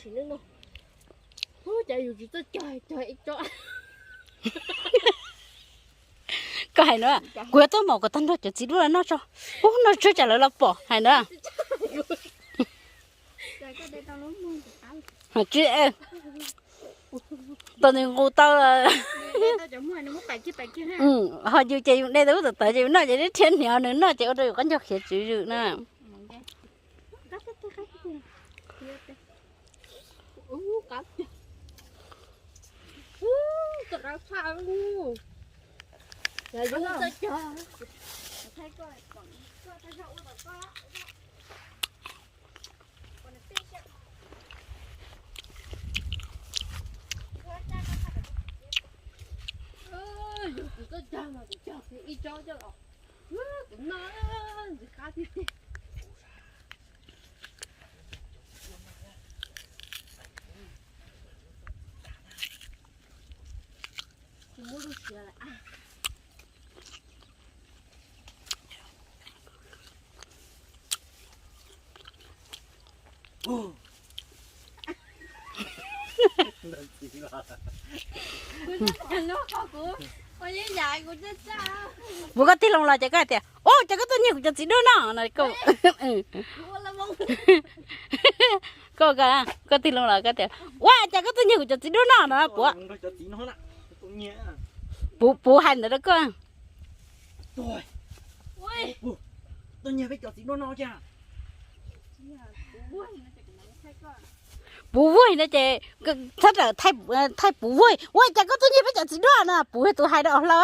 Ub, cas yus tsis txawj cog, cog ib tsob. Koj hais no, kuv yuav tuaj mom kom tag nrho cov txiv duaj no noj tso. Ub, noj tsawg tsam lawv los pom hais no. Tsis, tau nws nqus tau. Ho yus ces yus de tau ub tawv tawv ces yus noj ces neb rhiab hniav nws noj ces ua rau yus qab ncaug khiav tswv zwm na. Yus kuv txoj cag mas kuv cog kiag ib tsob coj los, kuv noj ntxim qab tiag tiag. Tsis muaj lub siav lawm. Puas koj tig loo los ces koj hais tias, ub, ces koj tuaj nyiag kuv cov txiv duaj no no. Koj, koj tig loo los koj tias, ua cas koj tuaj nyiag kuv cov txiv duaj no no puav. Puv, puv hais ntawd rau koj. Puv vuag no ces txhob rawm thaij puv vuag. Ua cas koj tuaj nyiag peb cov txiv duaj no, puv yog tus hais rau Os Hlau.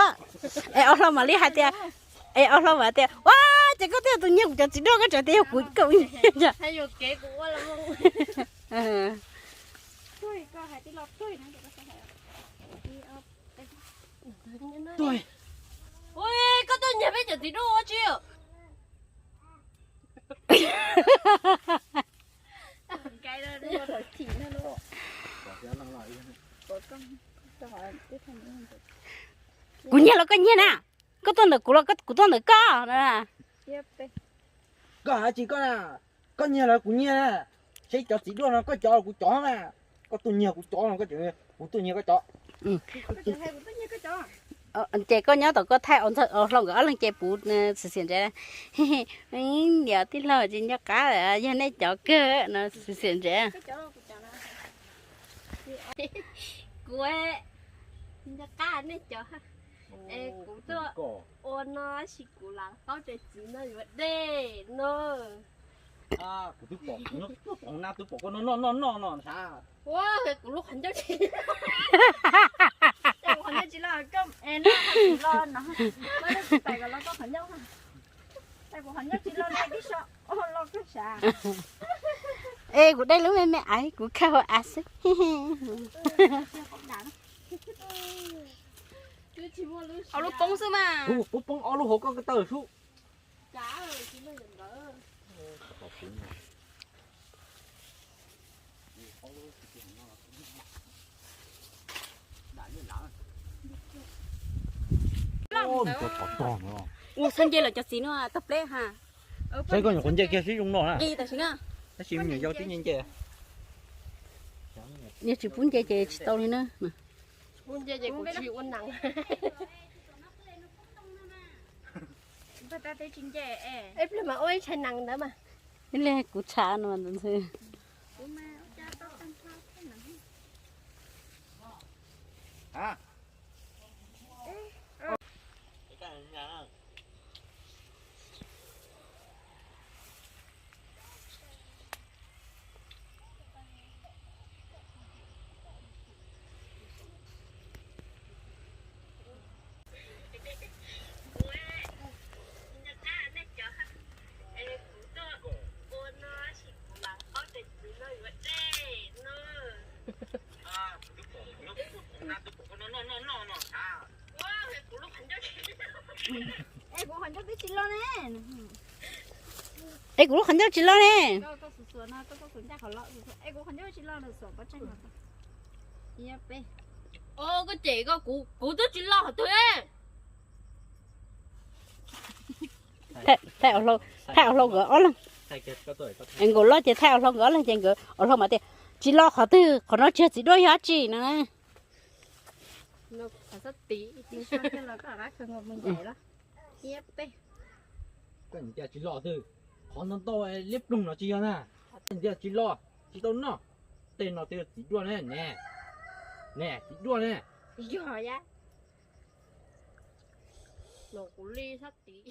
Es Os Hlau mam li hais tias, es Os Hlau mam tias, ua cas koj tuaj tus nyiag kuv cov txiv duaj, koj tseem tias yog kuv nyiag. Koj tuaj nyiag peb cov txiv duaj ua tsi? Kuv nyiag los koj nyiag na, koj tuaj ntawm kuv los kuv tuaj ntawm koj. Koj hais tsis koj na, koj nyiag los kuv nyiag na, seb cov txiv duaj no koj cov los kuv cov na, koj tuaj nyiag kuv cov no, kuv tuaj nyiag koj cov. Ces koj nyob tom koj thaij Os Hlau nkawd ob leeg ces puv xiam xiam ntsev. Niam tij laug tsis nco qab, yog nej cov kawg no xiam ntsev. Kuv nco qab nej cov, es kuv tuaj ua no sis kuv lam qaub tes txiv no yuav dej no. Kuv twb pom, kuv twb pom koj noj noj noj no sav. Kuv lub qhov ncauj tsis, kuv qhov ncauj tsis loj, koj los no, koj pais kom los koj qhov ncauj, kuv qhov ncauj tsis loj li koj so, loj kawg sav. Es kuv dai lub me me aiv kuv khaws hauv av xwb. Ob lub poob xwb mas. Poob poob ob lub hauv koj taw sub. Ua txhob nce lawm cov txiv no tau pleb ha. Saib koj nyuam qhuav nce kiag sib zoo no na. Tab sis me nyuam yaus tib nce nce. Yog tsis pub nce ces tsis tau li na. Pub nce ces kuv tsis ua nees. Ib pliag mas ua ib tshais nees ntawd mas. Ib pliag kuv tshav no ntxhw. Es kuv qhov ncauj twb tsis loj ne. Es kuv lub qhov ncauj tsis loj ne. Es kuv qhov ncauj tsis loj. Koj cem koj, kuv twb tsis loj hov twg. Thaij Os Hlau nkawd ob leeg. Nkaus loj ces thaij Os Hlau nkawd ob leeg ces nkawd Os Hlau mas tias, Tsis los qhov twg, qhov no tsis yog txiv duaj yog dab tsi no na? Koj ntsia tsis los twg, qhov ntau ntau liab ploog no tsis yog na. Koj ntsia tsis los, tsis tau noj. Tej no twb yog txiv duaj ne, ne, ne, txiv duaj ne. Yog ya. Los kuv li sab tid.